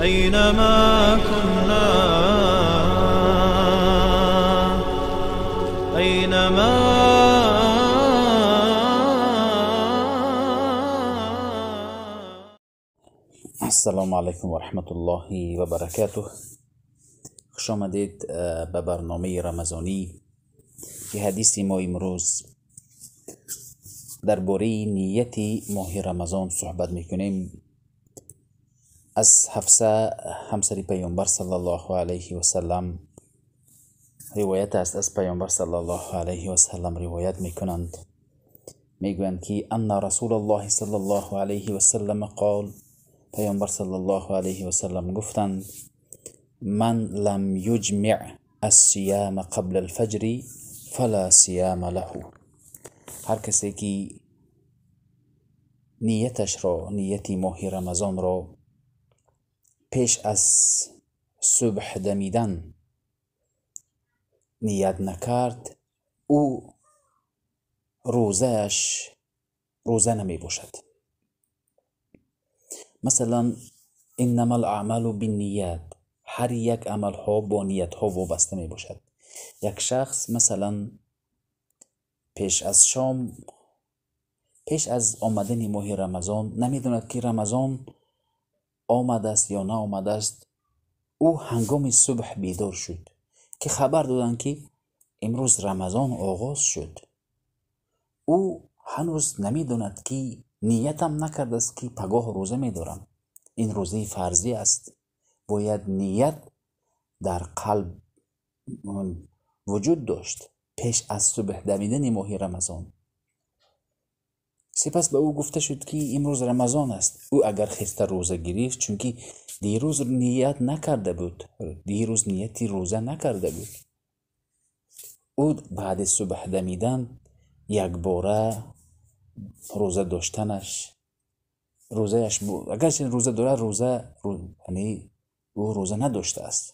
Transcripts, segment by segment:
أينما كنا، أينما. السلام علیکم و رحمت الله و برکاته. خوش آمدید به برنامه رمضانی که حدیث ما امروز درباره نیت ماه رمضان صحبت میکنیم. از حفصه همسر پیامبر صلی الله علیه و سلم روایت است. از پیامبر صلی الله علیه و سلم روایت میکنند، میگویند که ان رسول الله صلی الله علیه و سلم قال، پیامبر صلی الله علیه و سلم گفتند: من لم یجمع الصیام قبل الفجر فلا صیام له. هر کسی که نیتش را، نیت ماه رمضان را پیش از صبح دمیدن نیت نکرد، او روزه‌اش روزه نمی باشد. مثلا انما الاعمال بالنیات، هر یک عملها با نیتها وابسته می باشد. یک شخص مثلا پیش از شام، پیش از آمدن ماه رمضان نمیداند که رمضان آمده است یا نه آمده است. او هنگام صبح بیدار شد که خبر دادند که امروز رمضان آغاز شد. او هنوز نمیداند که نیتم نکرده است که پگاه روزه میدارم. این روزه فرضی است، باید نیت در قلب وجود داشت پیش از صبح دمیدن ماه رمضان. سپس به او گفته شد که امروز رمضان است. او اگر خسته روزه گرفت، چونکه دیروز نیت نکرده بود، دیروز نیتی روزه نکرده بود، او بعد صبح دمیدن یک باره روزه داشتنش، روزه‌اش اگرچه روزه داره، روزه یعنی او روزه نداشته است.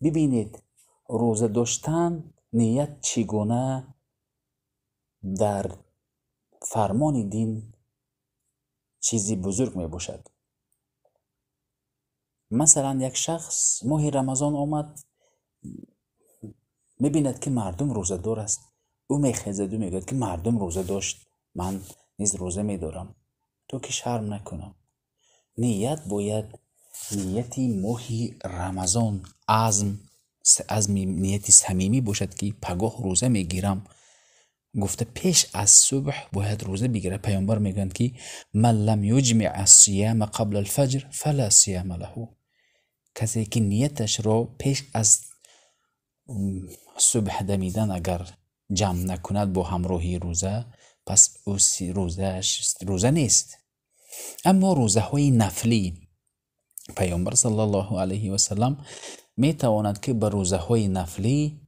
ببینید روزه داشتن نیت چگونه در فرمان دین چیزی بزرگ می باشد. مثلا یک شخص ماه رمضان آمد، میبیند که مردم روزه دار است. او میخیزد و میگوید که مردم روزه داشت، من نیز روزه میدارم، تو که شرم نکنم. نیت باید نیت ماه رمضان عزم، عزم نیت صمیمی باشد که پگاه روزه میگیرم. گفته پیش از صبح باید روزه بگیره. پیامبر میگویند که من لم یجمع الصیام قبل الفجر فلا صیام له. کسی که نیتش را پیش از صبح دمیدن اگر جمع نکند با همراهی روزه، پس او روزه‌اش روزه نیست. اما روزه های نفلی، پیامبر صلی الله علیه و سلم می تواند که به روزه های نفلی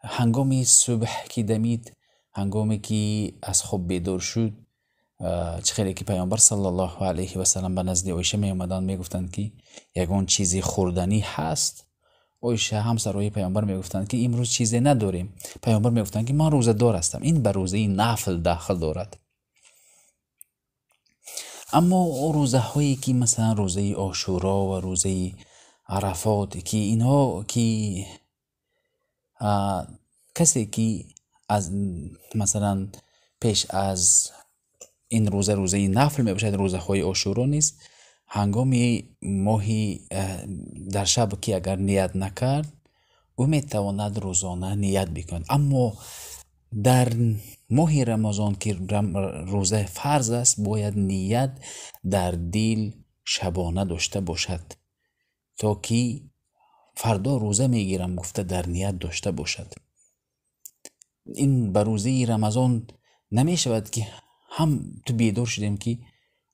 هنگام صبح که دمید، هنگامی که از خواب بیدار شد، چه خیلی که پیامبر صلی الله علیه و سلم به نزد عایشه می آمدند، می گفتند که یگان چیزی خوردنی هست. عایشه همسرای پیامبر می گفتند که امروز چیزی نداریم. پیامبر می گفتند که من روزه دار هستم. این به روزه نفل داخل دارد. اما روزه هایی که مثلا روزه عاشورا و روزه عرفات، که اینها که کسی که از مثلا پیش از این روزه، روزه نفل می باشد، روزه های عاشورا نیست، هنگام ماهی در شب که اگر نیت نکرد، او می تواند روزانه نیت بکند. اما در ماه رمضان که روزه فرض است، باید نیت در دل شبانه داشته باشد تا که فردا روزه میگیرم گفته در نیت داشته باشد. این به روزه رمضان نمی شود که هم تو بیدار شدیم که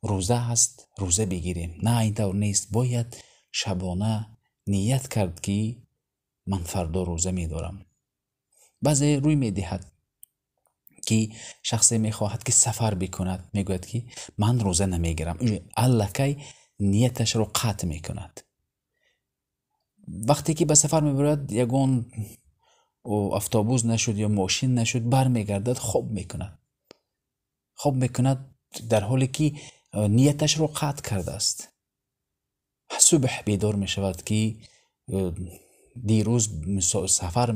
روزه هست روزه بگیریم. نه، اینطور نیست. باید شبانه نیت کرد که من فردا روزه میدارم. بعضی روی میدهد که شخصی میخواهد که سفر بکند، میگوید که من روزه نمیگیرم. الکی نیتش رو قطع میکند. وقتی که به سفر میبرد، یگان اتوبوس نشد یا ماشین نشد، برمیگردد خواب میکند. خواب میکند در حالی که نیتش رو قطع کرده است. субҳ бедор мешавад, ки дирӯз сафар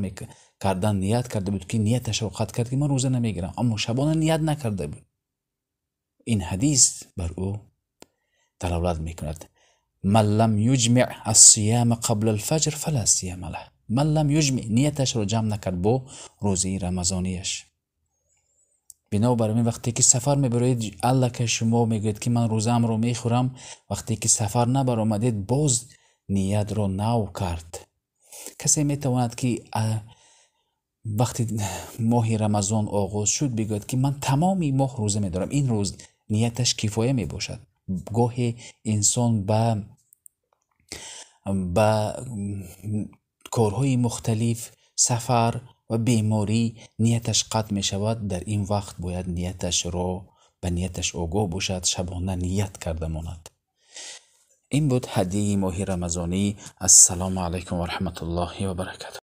кардан ният карда буд, ки нияташро қатъ кард, ки ман рӯза намегирам, аммо шабона ният накарда буд, ин ҳадис бар ӯ далолат мекунад. من لم يجمع الصيام قبل الفجر فلا صيام له. من لم يجمع нияташро ҷамъ накард бо рӯзаи рамазонияш. Бинобар ин, вақте ки сафар мебароед, аллакай шумо мегӯед, ки ман рӯзаамро мехӯрам. Вақте ки сафар набаромадед, боз ниятро нав кард. Касе метавонад, ки вақти моҳи Рамазон оғоз шуд, бигӯяд, ки ман тамоми моҳ рӯза медорам. Ин рӯз нияташ кифоя мебошад. Гоҳе инсон ба корҳои мухталиф, сафар ва беморӣ нияташ қатъ мешавад. Дар ин вақт бояд нияташро ба нияташ огоҳ бошад, шабона ният карда монад. Ин буд ҳадияи моҳи рамазонӣ. Ассалому алайкум ва раҳматуллоҳи ва баракатуҳ.